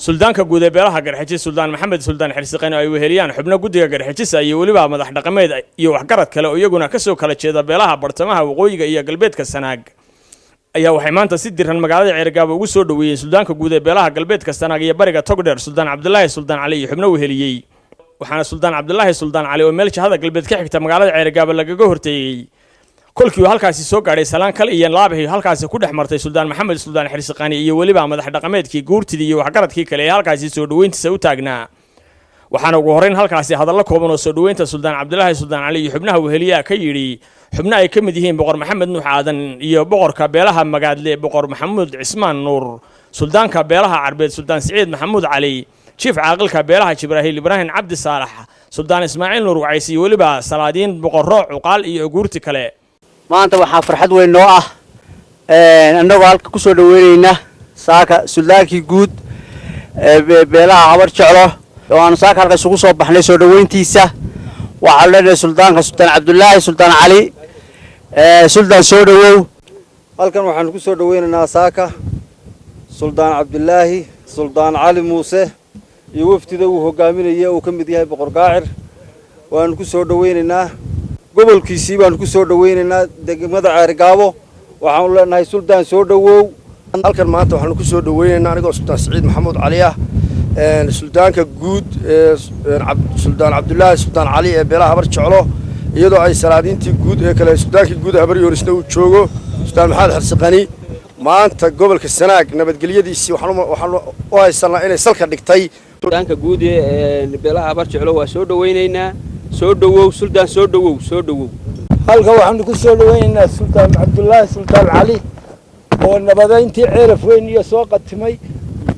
Suldaanka guud ee beelaha Garxijis, Suldaan Maxamed Suldaan Xirsiqani, ay weheliyaan xubno guddiga Garxijisa iyo weliba madax dhaqameed iyo waxgarad kale oo iyaguna kasoo kala jeeda beelaha bartamaha, waqooyiga iyo galbeedka Sanaag, ayaa waxay maanta si diran magaalada Ceerigaabo ugu soo dhoweeyeen suldaanka guud ee beelaha galbeedka Sanaag iyo bariga Togdheer, Suldaan Cabdilaahi Suldaan Cali iyo xubno weheliyey. Waxaana Suldaan Cabdilaahi Suldaan Cali oo meel jihada galbeed ka xigta magaalada Ceerigaabo lagaga horteeyey kolkii uu halkaasi soo gaadhay salaan kal iyo laabahi halkaasi ku dhex martay Suldaan Maxamed Suldaan Xirsiqaani iyo weliba madax dhaqameedkii, guurtidii iyo waxgaradkii kale ee halkaasi soo dhoweyntiisa u taagnaa. Waxaana ugu horreyn halkaasi hadallo kooban oo soo dhoweynta Suldaan Cabdilaahi Suldaan Cali iyo xubnaha weheliyaha ka yidhi xubno ay ka mid yihiin Boqor Maxamed Nuux Aadan iyo boqorka beelaha Magaadle, Boqor Maxamuud Cismaan Nuur, suldaanka beelaha Carbeed, Suldaan Siciid Maxamuud Cali, jiif caaqilka beelaha Jibraahiil, Ibraahim Cabdi Saalax, Suldaan Ismaaciil Nuur Wacaysi iyo weliba salaadiin, boqorro, cuqaal iyo guurti kale. Maanta waxaa farxad weyn noo ah annagoo halka ku soo dhaweynayna saaka suldaankii guud ee beelaha Habar Jeclo oo aanu saaka halka isugu soo baxnay soo dhaweyntiisa. Waxaanu leenahay suldaanka, Suldaan Cabdulaahi Suldaan Cali, suldaan, soo dhawow. Halkan waxaanu ku soo dhaweynaynaa saaka Suldaan Cabdulaahi Suldaan Cali Muuse iyo wafdida uu hogaaminaya uu ka mid yahay Boqor Gaacir. Waanu ku soo dhaweynaynaa gobolkiisii, baanu ku soo dhaweynaynaa degmada Ceerigaabo. Waxaanu leenahay, suldaan, soo dhowow. Halkan maanta waxaanu ku soo dhaweynaynaa, anigoo Suldaan Siciid Maxamuud Cali ah, suldaanka guud ee Suldaan Cabdulaahi Suldaan Cali ee beelaha Habar Jeclo, iyadoo ay salaadiintii guud ee kale, suldaankii guud ee Habar Yoonisna uu joogo, Suldaan Maxamed Xirsiqani. Maanta gobolka Sanaag nabadgelyadiisii waxaanu u haysanaa inay salka dhigtay. Suldaanka guud ee beelaha Habar Jeclo waa soo dhaweynaynaa. Soo dhowow suldaan, soo dhowow, soo dhowow. Halka waxaanu ku soo dhaweynaynaa Suldaan Cabdulaahi Suldaan Cali oo nabadayntii Ceelaf Weyn iyo soo qatimay,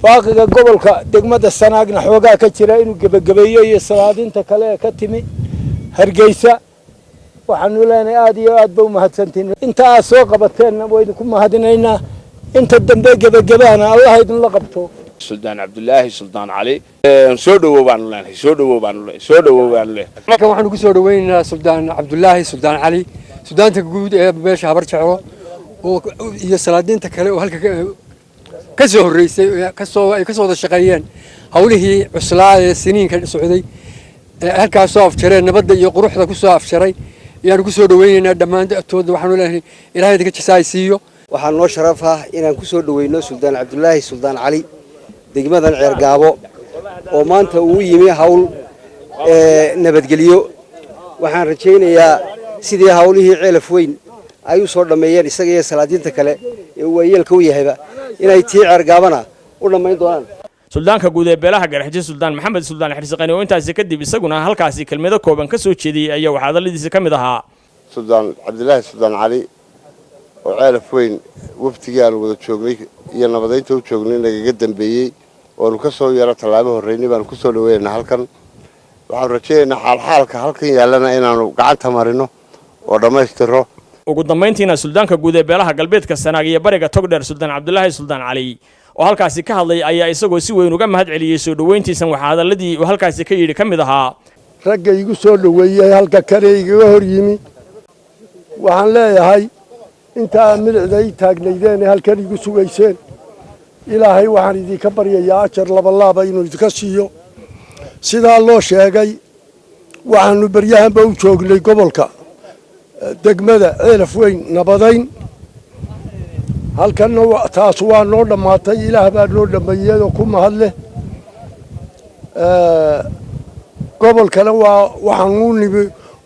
faaqiga gobolka degmada Sanaagna xoogaa ka jira inuu gebagabeeyo, iyo salaadinta kale ee ka timi Hargeysa. Waxaanu leenahay aad iyo aad ba umahadsantihin. Inta aad soo qabateenna waa idinku mahadinaynaa, inta dambe gebagabaana Allah idinla qabto. Suldaan Cabdulaahi Suldaan Cali, soo dhowow baanu leenahay, soo dhowow baanu leenahay, soo dhowow baanu leenahay. Halkan waxaanu ku soo dhaweynaynaa Suldaan Cabdulaahi Suldaan Cali, suldaanta guud ee beesha Habar Jeclo, oo iyo salaadiinta kale oo halka ka soo horreysay, kasoo ay kasoo wada shaqeeyeen hawlihii cuslaa ee siniinka socday ee halkaas soo afjareen, nabadda iyo quruxda ku soo afjaray ayaanu ku soo dhaweynaynaa dhammaantooda. Waxaanu leenahay, Ilahay idinka jasaay siiyo. Waxaa noo sharaf ah inaan ku soo dhaweyno Suldaan Cabdulaahi Suldaan Cali degmadan Ceergaabo, oo maanta uu yimi hawl nabadgelyo. Waxaan rajaynayaa sidii hawlihii Ceelaf Weyn ay u soo dhammeeyeen isaga iyo salaadiinta kale ee uu waayeelka u yahayba, inay tii Ceergaabana u dhammayn doonaan. Suldaanka guud ee beelaha Garxijis, Suldaan Maxamed Suldaan Xirsiqani, oo intaasi kadib isaguna halkaasi kelmado kooban ka soo jeediyey, ayaa waxaa hadalladiisa ka mid ahaa: Suldaan Cabdilaahi Suldaan Cali oo Ceelaf Weyn waftigii aanu wada joognay iyo nabadaynta u joognay nagaga dambeeyey, oonu ka soo yaro tallaabo horreynay, baanu ku soo dhaweynaynaa halkan. Waxaanu rajaynaynaa xaalxaalka halkan yaallana inaanu gacanta marino oo dhammaystiro. Ugu dambayntiina suldaanka guud ee beelaha galbeedka Sanaag iyo bariga Togdheer, Suldaan Cabdulaahi Suldaan Cali, oo halkaasi ka hadlay, ayaa isagoo si weyn uga mahad celiyey soo dhoweyntiisan, waxaa hadalladii uu halkaasi ka yidhi ka mid ahaa: Ragga igu soo dhoweeyey halka kale igaga hor yimi, waxaan leeyahay, intaa milicda ii taagnaydeen ee halkan igu sugayseen, Ilaahay waxaan idinka baryayaa ajar labalaaba inuu idinka siiyo. Sidaa loo sheegay, waxaanu beryahanba u joognay gobolka, degmada Ceelaf Weyn, nabadayn. Halkanna taas waa noo dhammaatay, Ilaah baa noo dhammeeyey oo ku mahad leh. Gobolkana waa waxaan u nimi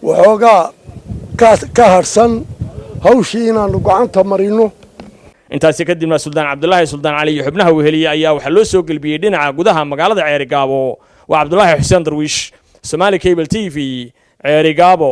waxoogaa ka harhsan hawshii inaanu gacanta marino. Intaasi kadibna Suldaan Cabdulaahi Suldaan Cali iyo xubnaha weheliye ayaa waxaa loo soo gelbiyey dhinaca gudaha magaalada Ceerigaabo. Waa Cabdulaahi Xuseen Darwiish, Somaali Cable TV, Ceerigaabo.